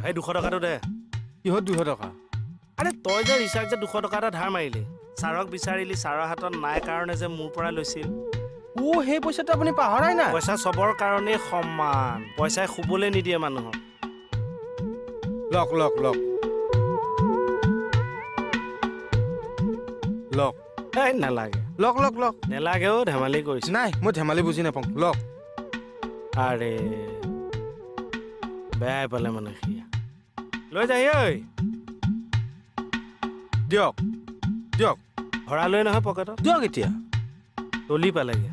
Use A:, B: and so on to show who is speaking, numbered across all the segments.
A: সেই 200 টকাটো দে।
B: কিহত 200 টকা?
A: আৰে তই যে ৰিচাৰ্জ যে 200 টকা এটা ধাৰ মাৰিলি, ছাৰক বিচাৰিলি, ছাৰৰ হাতত নাই কাৰণে যে মোৰ পৰা লৈছিল।
B: অ' সেই পইচাটো আপুনি পাহৰাই নাই?
A: পইচা চবৰ কাৰণেই সমান, পইচাই শুবলৈ নিদিয়ে মানুহক।
B: লওক লওক লওক লওক।
A: এই নালাগে।
B: লওক লওক লওক।
A: নেলাগে অ', ধেমালি কৰিছোঁ।
B: নাই, মই ধেমালি বুজি নাপাওঁ, লওক।
A: আৰে বেয়াই পালে মানে সি। লৈ যাহি ঐ।
B: দিয়ক দিয়ক।
A: ভৰালৈ নহয় পকেটত।
B: দিয়ক এতিয়া।
A: তলি পালেগে।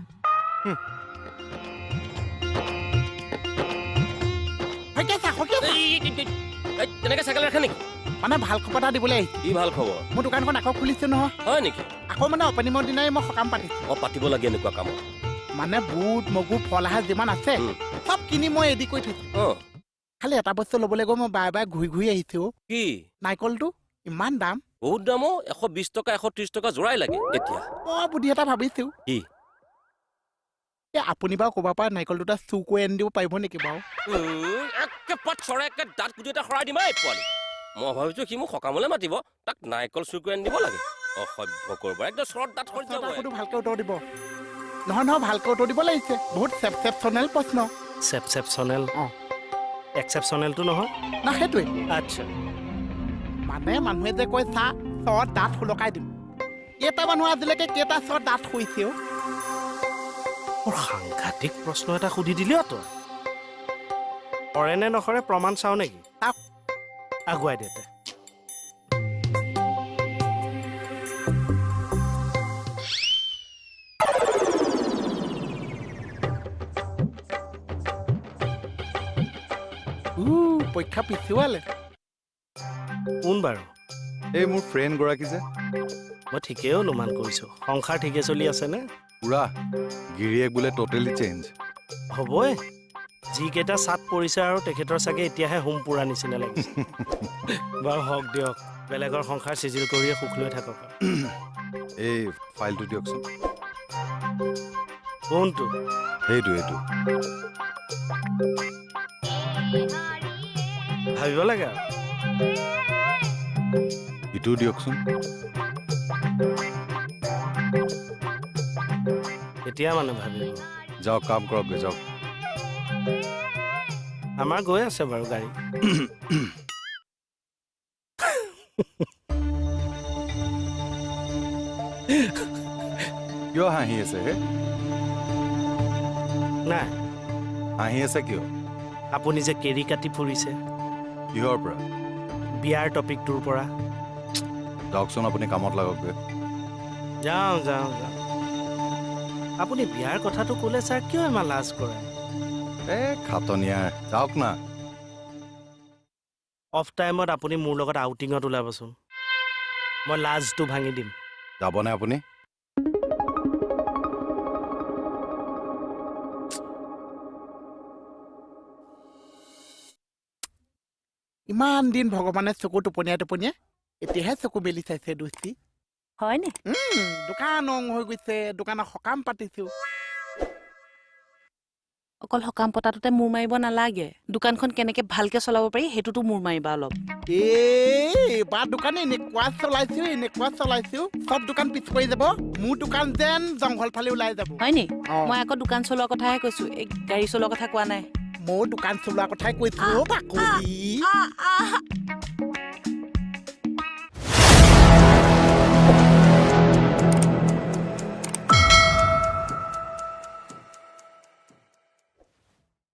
C: তেনেকে চাইকেল ৰাখে নেকি?
D: মানে ভাল খবৰ এটা দিবলৈ আহিছে।
C: কি ভাল খবৰ?
D: মোৰ দোকানখন আকৌ খুলিছে নহয়।
C: হয় নেকি?
D: আকৌ মানে অপেনিঙৰ দিনাই মই সকাম পাতিছো।
C: অ, পাতিব লাগে এনেকুৱা কামত।
D: মানে বুট মগু ফল আহাৰ যিমান আছে চব কিনি মই ৰেডি কৰি থৈছো। খালি এটা বস্তু ল'বলৈ গৈ মই বাৰে বাৰে ঘূৰি ঘূৰি আহিছো।
C: কি?
D: নাৰিকলটো ইমান দাম।
C: বহুত দাম অ', 120 টকা 130 টকা জোৰাই লাগে এতিয়া।
D: মই বুদ্ধি এটা ভাবিছো।
C: কি?
D: এই আপুনি বাৰু ক'ৰবাৰ পৰা নাৰিকল দুটা চুৰ কৰি আনি দিব পাৰিব নেকি বাৰু?
C: একে পাত চৰাই একে দাঁত গুটি এটা সৰাই দিম এই পোৱালি। মই ভাবিছো সি মোক সকামলৈ মাতিব, তাক নাৰিকল চুৰ কৰি আনি দিব লাগে। অসভ্য কৰবাৰ, একদম চৰত দাঁত সৰি যাব।
D: ভালকে উত্তৰ দিব। নহয় নহয়, ভালকে উত্তৰ দিব লাগিছে। বহুত চেপচেপচনেল প্ৰশ্ন।
A: চেপচেপচনেল?
D: অঁ।
A: এক্সেপচনেলটো নহয়
D: না? সেইটোৱে।
A: আচ্ছা,
D: মানে মানুহে যে কয় চাহ চৰত দাঁত সুলকাই দিম, এটা মানুহ আজিলৈকে কেইটা চৰত দাঁত শুইছে?
A: বৰ সাংঘাতিক প্ৰশ্ন এটা সুধি দিলি অ' তই। সৰে নে নসৰে প্ৰমাণ চাওঁ নেকি? আগুৱাই দে।
D: পৰীক্ষা পিছুৱালে।
A: কোন বাৰু?
E: এই মোৰ ফ্ৰেণ্ড গৰাকী যে।
A: মই ঠিকেই অনুমান কৰিছোঁ। সংসাৰ ঠিকে চলি আছেনে?
E: পুৰা গিৰিয়েক বোলে ট'টেলি চেঞ্জ।
A: হ'বই, যিকেইটা চাট পৰিছে আৰু তেখেতৰ চাগে এতিয়াহে হোম পুৰা নিচিনা লাগিছে। বাৰু হওক দিয়ক, বেলেগৰ সংসাৰ চিজিল কৰিয়ে সুখ লৈ থাকক।
E: এই ফাইলটো দিয়কচোন।
A: কোনটো?
E: সেইটো এইটো।
A: ভাবিব লাগে আৰু।
E: ইটোও দিয়কচোন।
A: এতিয়া মানে ভাবিব।
E: যাওক কাম কৰকগৈ যাওক।
A: আমাৰ গৈ আছে বাৰু গাড়ী।
E: কিয় হাঁহি আছে হে?
A: নাই।
E: হাঁহি আছে কিয়?
A: আপুনি যে কেৰি কাটি ফুৰিছে।
E: কিহৰ পৰা?
A: বিয়াৰ টপিকটোৰ পৰা।
E: যাওকচোন আপুনি কামত লাগকগৈ।
A: যাওঁ যাওঁ যাওঁ। আপুনি বিয়াৰ কথাটো ক'লে ছাৰ কিয় ইমান লাজ কৰে?
E: এই খাটনিয়াৰ, যাওক না।
A: অফ টাইমত আপুনি মোৰ লগত আউটিঙত ওলাবচোন, মই লাজটো ভাঙি দিম।
E: যাবনে আপুনি?
D: ইমান দিন ভগৱানে চকু টোপনিয়াই টোপনিয়াই এতিয়াহে চকু মেলি চাইছে দোস্তি।
F: হয়নে?
D: দোকান অং হৈ গৈছে, দোকানত সকাম পাতিছো।
F: অকল সকাম পতাটোতে মূৰ মাৰিব নালাগে, দোকানখন কেনেকে ভালকে চলাব পাৰি সেইটোতো মূৰ মাৰিবা অলপ।
D: এইবাৰ দোকান এনেকুৱা চলাইছো, এনেকুৱা চলাইছো, চব দোকান পিছ পৰি যাব, মোৰ দোকান যেন জংঘল ফালে ওলাই যাব।
F: হয়নি? মই আকৌ দোকান চলোৱাৰ কথাহে কৈছো, এই গাড়ী চলোৱাৰ কথা কোৱা নাই।
D: ময়ো দোকান চলোৱাৰ কথাই কৈছো বাকলি।